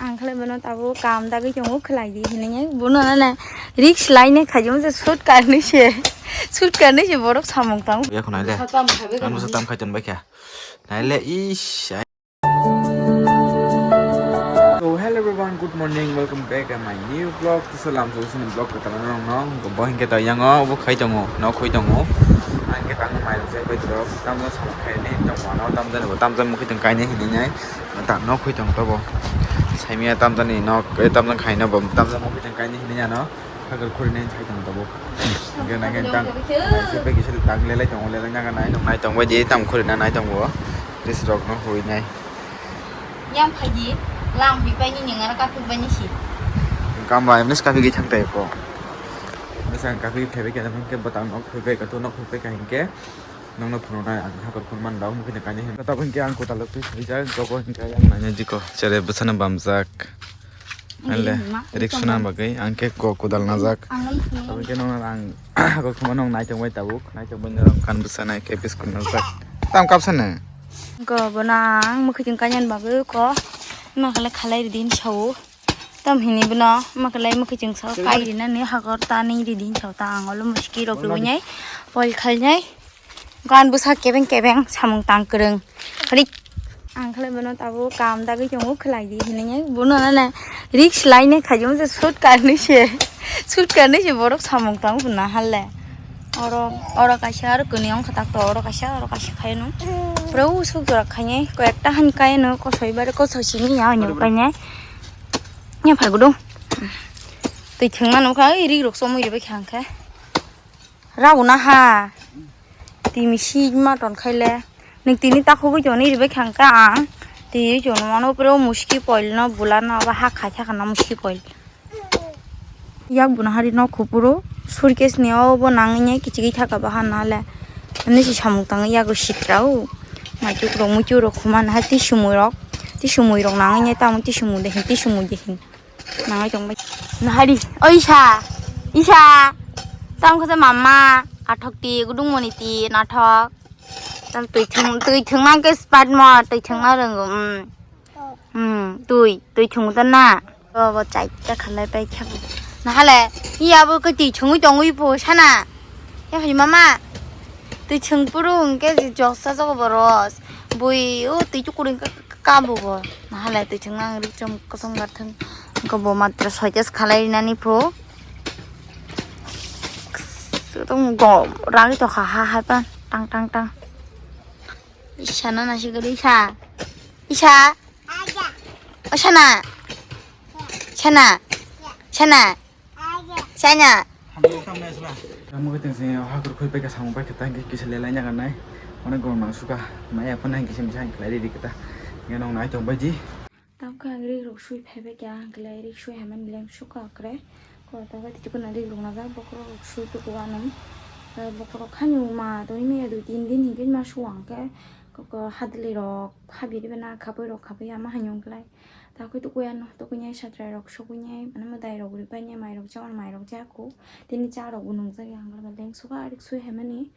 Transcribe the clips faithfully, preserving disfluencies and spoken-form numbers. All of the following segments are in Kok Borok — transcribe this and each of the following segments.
Ang khlai bono tabuk kam dagwi tongo, khlai di hinwi. Bono nana risk laine khaijamo se shoot karni se. Shoot karni se borok samung tang. Ya khwnai le. Satam khabe. Ang sa tam khai ton bai kha. Nai le ish. So hello everyone, good morning, welcome back at my new vlog. Salam so sini vlog ko tala nong nong. Bo hingke ta yango bo khai tongo, no khui tongo. Ang ke tang mai se bai tro. Tam no samung khai ni tong mano, tam jani bo tam jani mukhi tong kai ni hinwi nai. Ta no khui tong to bo. Saimia tam jani no, tam jani khai no bo, tam jani mukhi tong kai ni hinwi ano. Hagor khuri nai khai tong to bo. Ge nai ge tang. Nai se pe kisa tang le lai tong le lai naga nai tong nai tong bai di tam khuri na nai tong bo. This rok no hui nai. Yang phai di, lam hui pai ni ning ano kaphik bai ni si. Kam bai mnis kaphik thang tai ko. Misa kaphik phai bai ke ke batang no khui bai ka to no khui bai ka hingke. Nongno phunuknai ang hakor phunukmani bagwi mukhuini kainwi himkhe. Tabuk hinkhe ang kwtal rok twi swijak, jogo hinkhe ayang naina jiko. Chere bwsano bamjak. Ang le rik suna bagwi ang khe ko kwtal najak. Tabuk hinkhe nongno ang hakor phunukma nong naitongbai tabuk. Naitongbai norok kan bwsana khe biscuit najak. Tam kapsana. Ko bono ang mukhuiting kainani bagwi ko. Makhala khalai ridin sao. Tam hini bono makhalai mukhuiting sao kai rinani hakor ta nini ridin sao ta ang olo muski rok rwinai. Pol khainai. Gan bwsa kebeng kebeng samung tang kwrwng. Rik. Ang khlai bono tabuk kam dagwi tongo, khlai di hinwi. Bono nana risk laine khaijamo se shoot karni se. Shoot karni se borok samung tang phunna halle. Oro, oro kaisa aro kwnwi wngkha tak to, oro kaisa, oro kaisa khaino. Pura usuk jora khainai, koi ekta han kaino, kosoi bare kosoi simi ya, onyo kainai. Ya phai gudo. Twi thwngna nukha, oi rik rok chomwi ribai kha hwnkhe. Raguna ha. Timi si ma ton khai le. Ning tini takhugwi toni ribai khang ka ang. Twi chon mano pura muski poil no bula no ba ha khai thaka na muski poil. Yak buna hari no khupuru. Surkes ni o bo nangni kichigwi thaka ba ha na le. Ani si samung tang yak sitrao. Maichuk rok muichuk rok khuma na ha tisumui rok. Tisumui rok nangni tamo tisumui de hin tisumui de hin. Nangai tong bai. Nahari. O Isa. Isa. Tam khe mama. Athok ti, gudung moni ti, nathok. Tam twi thung, twi thung nang ke spat mo, twi thung na rung. Hmm. Hmm, twi, twi thung ta na. Bo, bo, chai ta khalai pai khe. Nahale. Iya bo ke twi thungwi tongwi po sana. Ya hai mama. Twi thung puru hwnkhe joksa jogo boros. Bui o twi chukuring ka, ka, ka, ka bo bo. Nahale twi thung nang rik chom kosong bar thung. Ko bo matra soites khalai nani pho. Tong go rang to kha ha ha pa tang tang tang. Isa na na si gari sa. Isa. O sana. Sana. Sana. Sana. Ang mukhe tong sini hakur khui paika samung paika tang kisa lelai nyaga nai. Onek gom nang suka. Maya pun nang kisa misa khlai ri kita. Ngenong nai tong baji. Tamkhe ang rik rok sui phaibai kha, ang khlai rik sui haimani leng sukha kre. Koi ta bai twi chukuna rik rok najak, bokhorok rok sui tuku anw. Bokhorok khani ma twi maya dui tin din hinkhe ma su ang khe. Koko hadli rok habiri bana khaboi rok khaboi ama haino khlai. Ta koi tuku ano, tuku nyai satrai rok sokoi nyai, ano madai rok ripai nyai, mai rok cha, mai rok cha ko. Tini cha rok bo nungjak ya, ang khlai leng sukha rik sui haimani.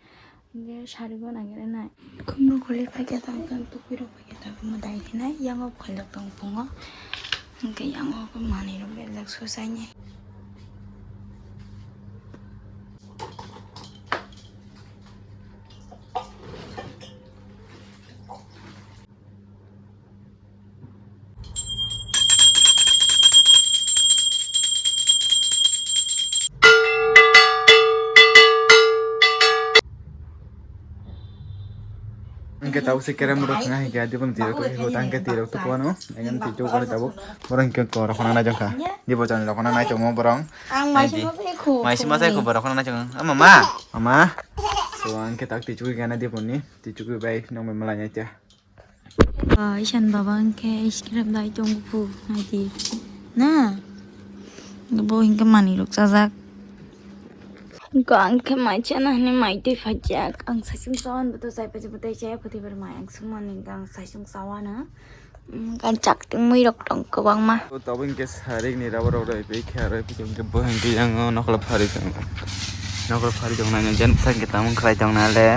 Hingke sarigo nangere nai. Khumrok holi paikhe tamo khe ang tukuirok paikhe tabuk mo dai khe nai, yango pholjak tong phungo. Hingke yango manwirok berjak susaini. Hingke tabuk se kerem rok thangnai hingke adi boni twi rok twi rok tang ke twi rok tuku ano engem twi tuku ano tabuk borok hingke ko rok khona nai jongkha di bo chani rok khona nai tongo borok ang mai sima sai khu mai sima sai khu borok khona nai tongo ama ma ama so hingke tak twi chukui gana di boni twi chukui bai nong bai malai nai tia. Ah, isan baba hingke ice cream dai tongo phu naidi na. Bo hingke manwirok chajak. Hingke ang khe mai chana hinwi mai twi phaijak. Ang saichung chawan bo to chai phaijak bo tei chaya phuti bar mai ang sungmani hingke ang saichung chawana. Hingke ang chak tingmui rok tong kwbangma. Tabuk hingke sarik ni rubber rok roi pai khe roi pai hingke bo hingke yang nokla phari tongo. Nokla phari tong nai jen bwsang khe tamung khlai tong nai le.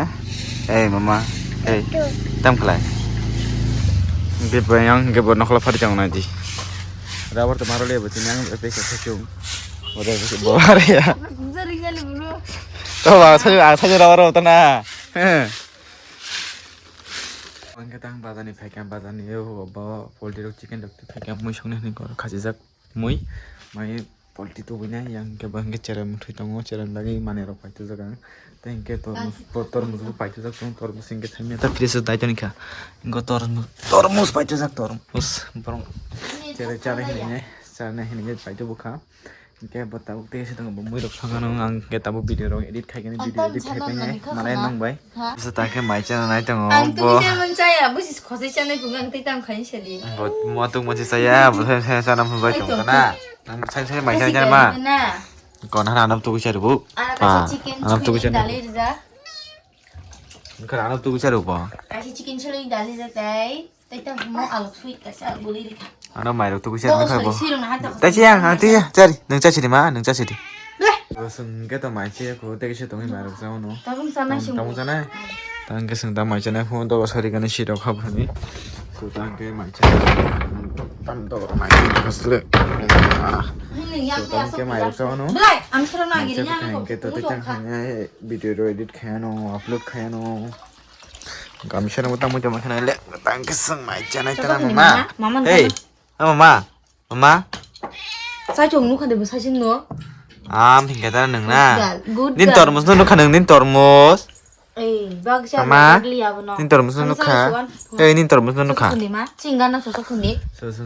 Ei mama, ei tam khlai. Hingke bo yang hingke bo nokla phari tong nai di. Rubber to maro le bwtwi nang pe ke thachung. Ore bo are ya. Jari jali bro. To ba sa a sa rubber to na. Ang ke tang bazar ni phaikha, bazar ni o bo poultry rok chicken rok phaikha, mui songni hwnwi kor khachijak mui. Mai poultry tubui nai yang ke bo hwnkhe cherem thwi tongo, cherem bagwi manwi rok paitujak ang. Tei hwnkhe tormos, tormos bo paitujak tongo, tormos hwnkhe thangya ta fridge o dai toni kha. Hwnkhe tormos, tormos paitujak, tormos borok chere chare hinwi, chare hinwi paitubukha. Hwnkhe bo tabuk tei se tongo, bo mui rok songano ang hwnkhe tabuk video rok edit khaikhe, video edit khaipai nai manai nong bai. Bisa ta khe mai chana nai tongo bo. Ang twi chaya, busi khosai chanai phungo ang twi tam khaini sadi. Bo mo tuk mo chaya, bo sai sai chana phungo bai tong kana. Ang sai sai mai chana ma. Kon hana anam tugui chari bu. Ara kaisa chicken anam tugui chari. Dali rija. Angkar anam tugui chari bu. Kaisa chicken chili dali rija tai. Tai ta mo alok sweet kaisa guli rija. Ano mairok tugui chari khaibo. Tai siya, ha tiya, chari. Nung chachiri ma, nung chachiri. Sung ke to mai chiya ko, tei kisa tongwi mairok chao no. Tabung sanai sung. Tabung sanai. Tang ke sung ta mai chanai phone to sari kani sirok hap hani. So tang ke mai chanai. Tam to mai chanai hasle. So tang ke mairok chao no. Belai, ang sero na gini ano. Ke to tang hanya video ro edit khaya no, upload khaya no. Gam sero mo tamo tamo khana le. Tang ke sung mai chanai tara mama. Hey, mama. Mama. Saichung nukha de bo saichung no. Am hingke ta nung na. Good girl, good girl. Nin tormos no nukha nung nin tormos. Ei, bag sa Mama. Ugly abono. Nin tormos no nukha. Ei, nin tormos no nukha. Sosok khundi ma. Chingana sosok khundi.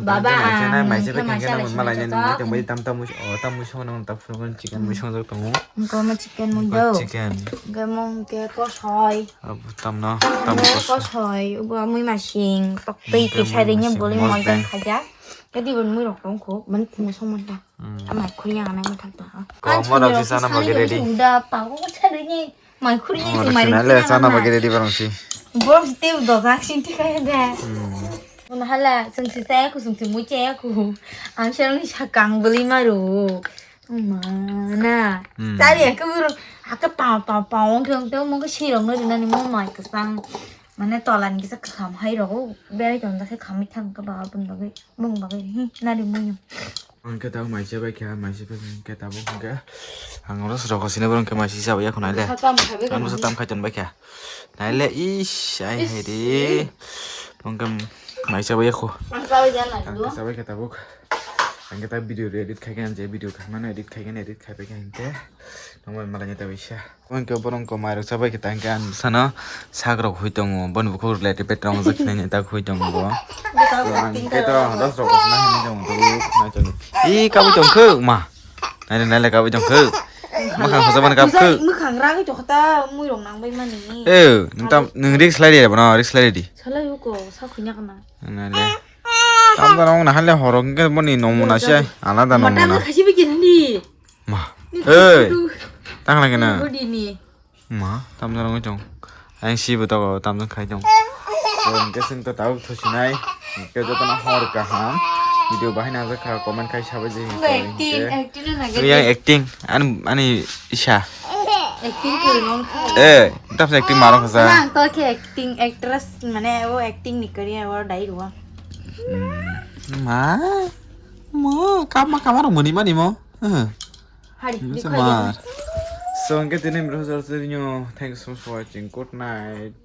Baba, mai chana, mai chana, mai chana, mai chana, mai chana, tam tam, o tam, tam, tam, chicken, mai chana, tongo. Engko ma chicken mo do. Chicken. Engko mo ke kosoi. Abo tam no, tam kosoi. Kosoi, ubo mui masing, tok tei kisa ring boli mojang khaja. Jadi bon mui rok tong kho, mani phungo song manta. Amai khuri yang anai mata ta. Ko mo rok si sana bagi ready. Uda pa ko chari ni, mai khuri ni, mai khuri ni. Sana bagi ready barang si. Bor si te udo jak sin ti kaya da. Bon hala, sung si saya ku, sung si mui saya ku. Am sel ni sakang beli maru. Mana? Tari ya ke buru, ake pa pa pa ong ke ong te mo ke sirong no dina ni mo mai kesang. Mane tola ni kisa kham hai rogo, berai ton da khe khamwi thang ka ba bun bagwi, mung bagwi, hmm, nari mung. Ang khe tabuk mai se bai kha, mai se bai kha tabuk hwnkhe. Ang oro se rokho sini borok khe mai se sa bai ya khwnai le. Ang bwsa tam khai ton bai kha. Nai le, ish, ai hai re. Mungkhe mai se bai ya khu. Ang khe sa bai kha tabuk. Ang khe ta video edit khai khe, ang je video khai mano edit khai khe, edit khai bai kha hwnkhe. Nang bai malai ni ta bai sa. Hwnkhe borok wngkha mairok chabai khe tangkhe ang bwsano sak rok hui tongo, boni bukhuk rwlai rwpet rong jak khnai tak hui tongo bo. So ang khe to dos rok na hwnwi tongo, to nai tongo. Ih, kabui tongkhe ma. Naile naile kabui tongkhe. Mwkhang sajabani kabkhe. Mwkhang ragwi tongkhe ta mui rok nang bai mani. Eh, nwng tam nwng risk lai de bono, risk lai de. Salai uko sa khunya kana. Naile. Tam da rong na hale horok ke boni nomuna se alada nomuna. Mata khaisi bi kinani. Ma. Oi. Tang lagi na. Body ni. Ma, tam jani wngwi tong. Ang si bo tabuk tam jani khai tong. So, hwnkhe chwng to tabuk thusinai. Hwnkhe jotono hor kaham. Video bahai najak kha, comment khai sabai je. Acting, acting na. Yang acting. Ani, ani isa. Acting kwrwng wngkha. Eh, tam acting marok kha. Nang to khe acting actress mane o acting ni career o dai rwa. Ma. Mo, kama, kama rok mani mani mo. Hari, Bisa di mar. So, hwnkhe tini bro, thanks so much for watching. Good night.